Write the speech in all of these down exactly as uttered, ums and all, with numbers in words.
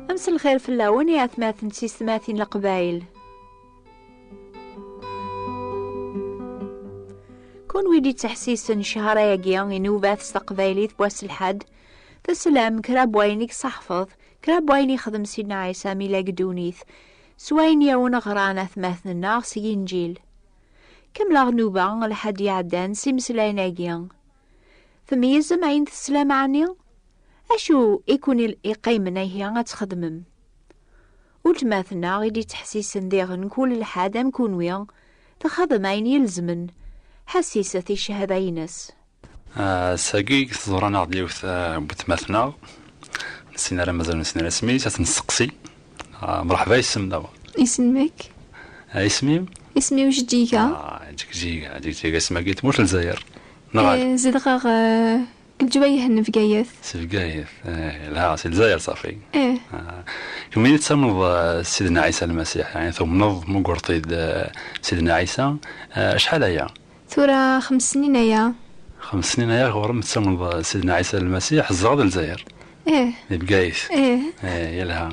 Amselxir fell-awen i atmaten d tisetmatin Leqbayel. Kunwi d-ittḥessisen cchar-agi i nubat s teqbaylit n wass lḥedd, teslam kra n wayen i yesseḥfeḍ, kra n wayen yexdem Sidna Ɛisa mi la deg ddunit, s wayen i awen-ɣran atmaten-nneɣ seg Inǧil. Kemmleɣ nnuba lḥedd iɛeddan s imeslayen-agi. Tmeyyzem ayen teslam ɛni? Acu i kun-iqqimen ihi ad txedmem? Uletma-tneɣ i d-ittḥessisen diɣen kul lḥad am kunwi, texdem ayen ilezmen, ḥessiset i ccahada-ines. Ah, ass-agi teẓra-aneɣ-d yiwet, ah, n wetma-tneɣ, nessin ara mazal nessin ara isem-is, ad tt-nesteqsi. Ah, mreḥba, isem daɣen. Isem-ik? Ah, isem-im? Isem-iw Jeǧǧiga. Ah, Jeǧǧiga, Jeǧǧiga, isem-agi tmurt n Lezzayer. Neɣ ala? Eh, zedɣeɣ, eh, deg leǧwayeh n Bgayet. Si Bgayet, eh, lha, si Lezzayer ṣafi. Eh. Ah, kemmini tettamneḍ, eh, Sidna Ɛisa Lmasiḥ, yeɛni tumneḍ, tmugreḍ-id, eh, Sidna Ɛisa, eh, acḥal aya? Tura xems snin aya. Xems snin aya ɣur-m tettamneḍ, eh, Sidna Ɛisa Lmasiḥ, tzedɣeḍ di Lezzayer? Eh. Di Bgayet? Eh. Eh, yelha.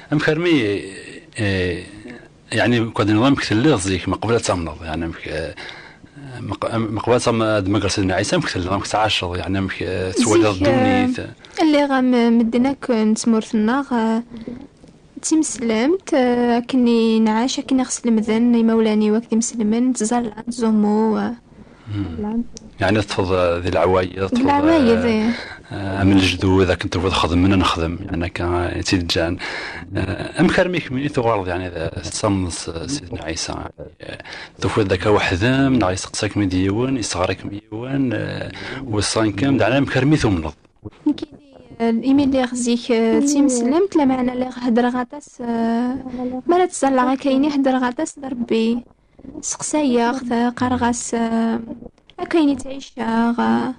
Amek armi, eh, yeɛni, kwan nniḍen amek telliḍ zik, meqbel ad tamneḍ, yeɛni, amek, eh, meq-, am-, meqbel ad tam-, ad tmagreḍ Sidna Ɛisa, amek telliḍ, amek tɛaceḍ, yeɛni, amek, eh, tettwaliḍ zik, eh, ddunit? Lliɣ am medden akk n tmurt-nneɣ, eh, d timeslamt, eh, akken i nɛac, akken i ɣ-slemden imawlan-iw akk d imeslmen, nettẓalla, nettẓummu, eh. Hmm. Yeɛni teṭṭfeḍ, eh, di leɛwayed, di teṭṭfeḍ, leɛwayed, eh, eh, eh, am lejdud, akken tufiḍ xedmen, ad nexdem, yeɛni akka i tt-id-ǧǧan. Eh, amek armi kemmini tuɣaleḍ, yeɛni, d, tettamneḍ s, Sidna Ɛisa? Eh, tufiḍ-d akka weḥd-m, neɣ yesteqsa-kem-id yiwen, yesseɣra-kem yiwen, eh, weṣṣan-kem, yeɛni amek armi tumneḍ? Nekkini, eh, imi lliɣ zik, eh, d timeslamt, lameɛna lliɣ heddreɣ aṭas, eh, mi ara ttẓallaɣ akka-ini, heddreɣ aṭas d Rebbi. Seqsayeɣ-t, qqareɣ-as, eh, akk ayen i ttɛiceɣ, eh,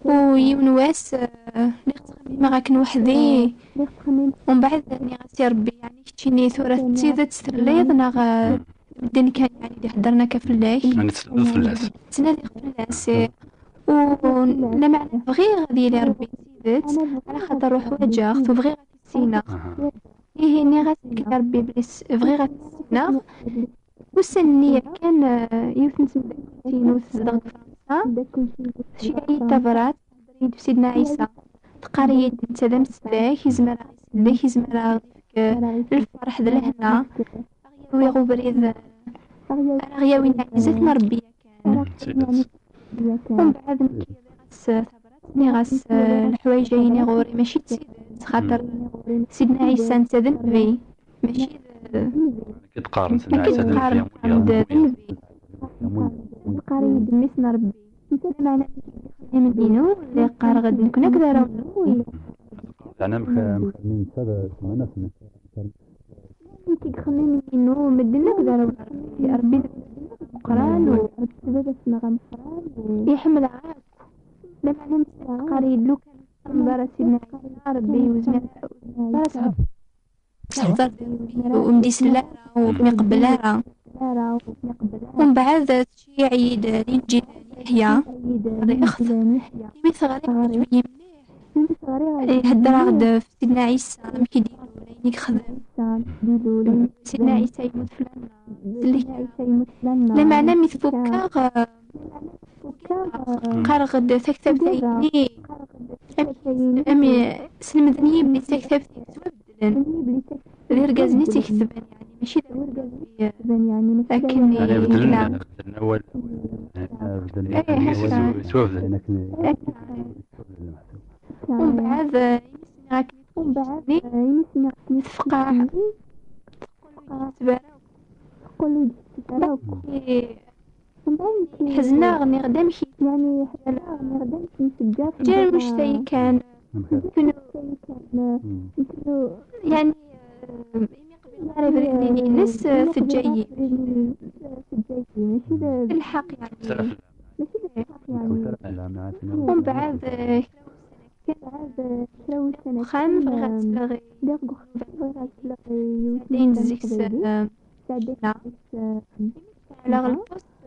u yiwen wass, eh, lliɣ ttxemmimeɣ akken weḥd-i, umbeɛd nniɣ-as i Rebbi, yeɛni keččini tura d tidet telliḍ neɣ, eh, d medden kan, yeɛni, d-iheddren akka fell-ak? Yeɛni tettnadiḍ fell-as? Ttnadiɣ fell-as, eh, u lameɛna bɣiɣ ad yili Rebbi d tidet, ala xaṭer uḥwaǧeɣ-t u bɣiɣ ad t-issineɣ. Aha. Ihi nniɣ-as nekk i Rebbi belli s-, bɣiɣ ad t-issineɣ. Ussan-nni yakan, eh, yiwet n tmeddakelt-inu tezdeɣ deg Fransa, tceyyeɛ-iyi-d tabrat, tehder-iyi-d ɣef Sidna Ɛisa. Teqqar-iyi-d netta d amsellek, yezmer ad aɣ-isellek, yezmer ad aɣ-d-ifk, eh, lferḥ d lehna, ad aɣ-yawi ɣer ubrid, eh, ara aɣ-yawin ɣer zdat n Rebbi yakan. Umbeɛd nekk yerriɣ-as, eh, tabrat, nniɣ-as, eh, leḥwayeǧ-ayini ɣur-i mačči d tidet, xaṭer Sidna Ɛisa netta d nnbi, mačči d, akka i d-qqaren, Sidna Ɛisa d nnbi, d nnbi. Teqqar-iyi-d mmi-s n Rebbi. Lameɛna nekk deg yixemmimen-inu, lliɣ qqareɣ-d nekkni akk d arraw n Rebbi. Yeɛni amek, amek armi netta d, semman-as, nekk deg yixemmimen-inu, medden akk d arraw n Rebbi. Rebbi d baba-s-nneɣ ameqqran, iḥemmel-aɣ akk. Lameɛna netta teqqar-iyi-d lukan ur tessneḍ ara Sidna Ɛisa, Rebbi ur zmireɣ ara ad s-heḍṛeɣ. Ur m-d-isell ara, ur kem-iqebbel ara. Umbeɛd tceyyeɛ-iyi-d Linǧil n Yeḥya, ɣriɣ-t. Imi t-ɣriɣ, ɛeǧben-iyi mliḥ. Heddreɣ-d ɣef Sidna Ɛisa, amek i d-ilul, ayen i yexdem. Sidna Ɛisa yemmut fell-aneɣ, sellek-aɣ. Lameɛna mi t-fukkeɣ, qqareɣ-d taktabt-ayini, amek, amek slemden-iyi belli d taktabt yettwabeddlen. D irgazen i tt-iketben, yeɛni, mačči d akken i, yeɛni, beddlen, beddlen awal. Eh, beddlen, eh, yettwabedlen akken. Umbeɛd, eh, imi smiɣ akken i tfeqɛeɣ, teqqel ur d-tettbar akk. Ḥezneɣ, nniɣ-d amek i, yeɛni, ḥezneɣ, nniɣ-d amek i, teǧǧa-t. Ǧǧan annect-ayi kan. Amek? Nekk, yeɛni, eh, imi qbilen ara ibriden-ines, eh, teǧǧa-yi. D lḥeqq, yeɛni. Umbeɛd, eh, kra n wussan, uxxam, bɣiɣ ad sleɣ i, bɣiɣ ad sleɣ i yiwet n tezlit, eh, Cina. Ɛla ɣer lpust.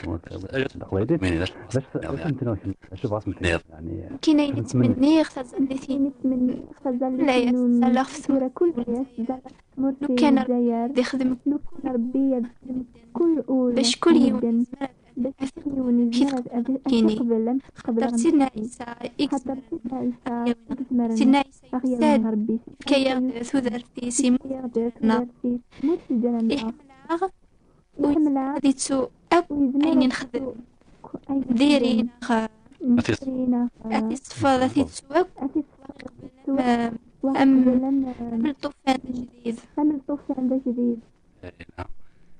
Tamurt, tamurt taqbaylit. Bac, bac nniḍ. Acu bɣas nniḍ. Kina i nettmenni xtazallitin. Layas zaleɣ f tura kul yas zaleɣ f tmurt n Lezzayer. Lukan Rebbi ad ixdem kul ul. Bac kul yiwen yezmer ad kini. Xaṭer Sidna Ɛisa i yezmer. Sidna Ɛisa yefka-yaɣ-d tudert-is i mut. Iḥemmel-aɣ. Ur yezmir ad yettu akk ayen i nexdem. Diri neɣ ad t-iṣfeḍ, ad t-ittu akk. Am, am, am lṭufan d ajdid. Am lṭufan d ajdid. Eh,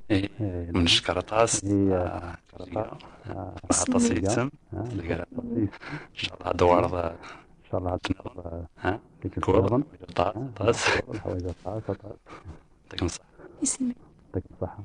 eh, eh, neckeṛ aṭas. Ah, aṭas i yettem. Neckeṛ aṭas. Incallah ad d-tuɣaleḍ, ah, incallah ad d-tuɣaleḍ, ah, tikkelt nniḍen. Aṭas, aṭas. Lḥawayeǧ aṭas, aṭas. Yesɛakum ṣṣeḥḥa. Yesɛakum ṣṣeḥḥa.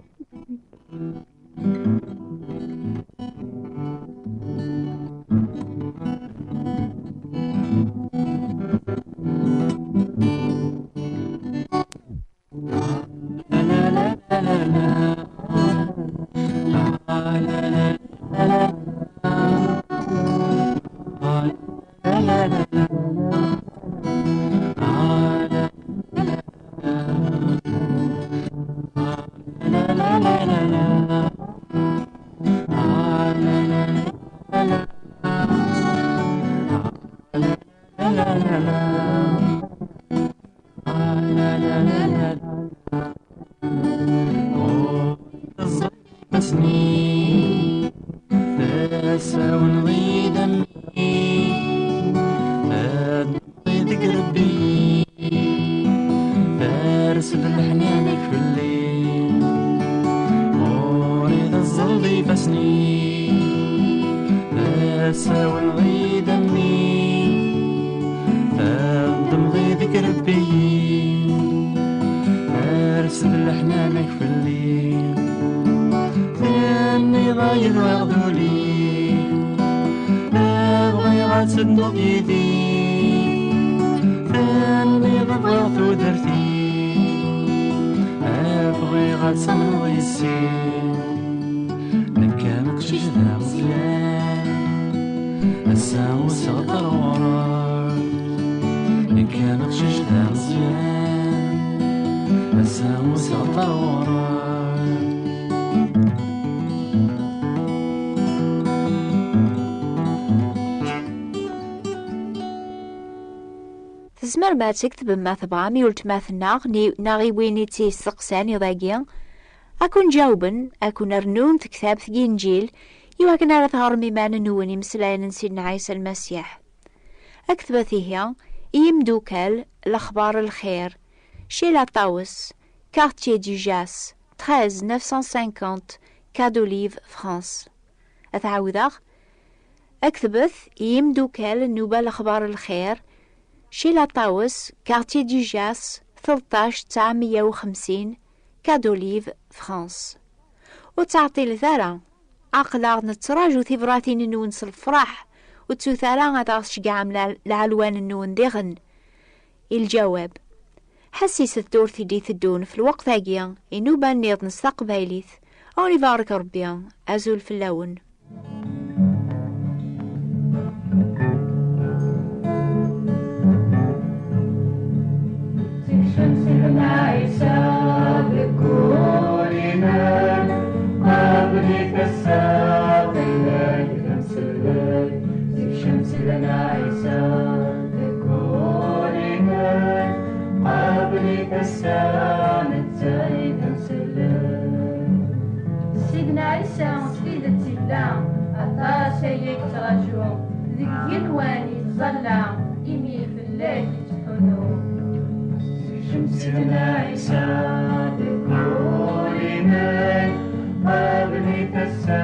Tẓifasen-nni, tasa-wen d idammen-nni, ad d-temḍi deg Rebbi, ters-d leḥnana-k fell-i. Ɣur-i teẓẓel-d ifassen-nni, tasa-wen d idammen-nni, ad d-temḍi deg Rebbi, ters-d leḥnana-k fell-i. Tenniḍ-iyi bɣiɣ d ul-iw, bɣiɣ ad tedduḍ yid-i. Tenniḍ bɣiɣ tudert-iw, bɣiɣ ad tamneḍ yess-i. Nekk am uqcic d ameẓyan, ass-a usiɣ-d ɣur-k. Nekk am uqcic d ameẓyan, ass-a usiɣ-d ɣur-k. Tzemrem ad tketbem ma tebɣam i weltma-tneɣ ni-, neɣ i win i tt-yesteqsan iḍ-agi. Ad ken-ǧawben, ad ken-rnun tektabt n Yinǧil, i wakken ara teɣrem iman-nwen imeslayen n Sidna Ɛisa Lmasiḥ. Ad ketbet ihi i yimdukal Lexbar Lxir, chez La Taos, quartier du Jas, treize neuf cent cinquante, Quai d'Olive, France. Ad t-ɛawdeɣ. Ad ketbet i yimdukal Nnuba Lexbar Lxir, chez La Taos, quartier du Jas, tleṭṭac tesɛemya u xemsin, Quai d'Olive, France. Ur ttɛeṭṭilet ara. Aql-aɣ nettraǧu tibratin-nwen s lefraḥ. Ur ttut ara ad aɣ-tceggɛem lɛ-, lɛelwan-nwen diɣen. I lǧawab, ḥesset tura i d-iteddun f lweqt-agi i nnuba nniḍen s taqbaylit. Ad wen-ibarek Rebbi. Azul fell-awen. Tekcem Sidna Ɛisa deg wul-inem, qabel-it ass-a, fell-ak d amsellek. Tekcem Sidna Ɛisa deg wul-inem, qabel-it ass-a, netta i d amsellek. Sidna Ɛisa s tidet yella, aṭas ay yettṛaju, deg yigenwan yettẓalla, imi fell-ak yettḥunnu. Tekcem Sidna Ɛisa deg wul-inem, qabel-it ass-a,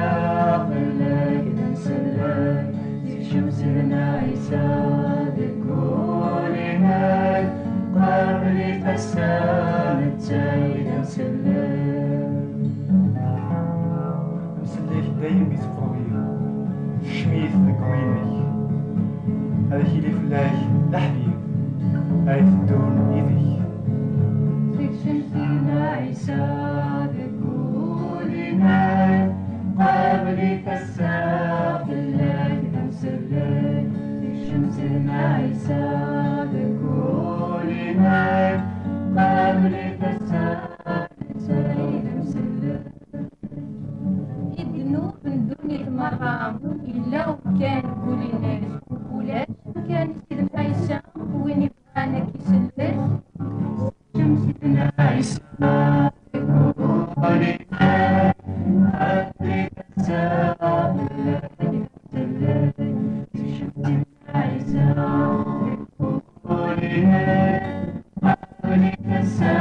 fell-ak d amsellek. Tekcem Sidna Ɛisa deg wul-inem, qabel-it ass-a, netta i d amsellek. Amsellek dayem yettqewwi, kcem-it deg wul-inek, ad ak-yili fell-ak d aḥbib, ara iteddun yid-k. Tekcem Sidna Ɛisa deg wul-inem, qabel-it ass-a, fell-ak d amsellek. Tekcem Sidna Ɛisa deg wul-inem, qabel-it ass-a, netta i d amsellek. I ddnub n ddunit merra, yella umkan deg wul-ines, ulac umkan i Sidna Ɛisa, win yebɣan ad k-isellek. Tekcem Sidna Ɛisa deg wul-ines, qabel-it ass-a, fell-ak d amsellek. Tekcem Sidna Ɛisa deg wul-ines, qabel-it ass-a,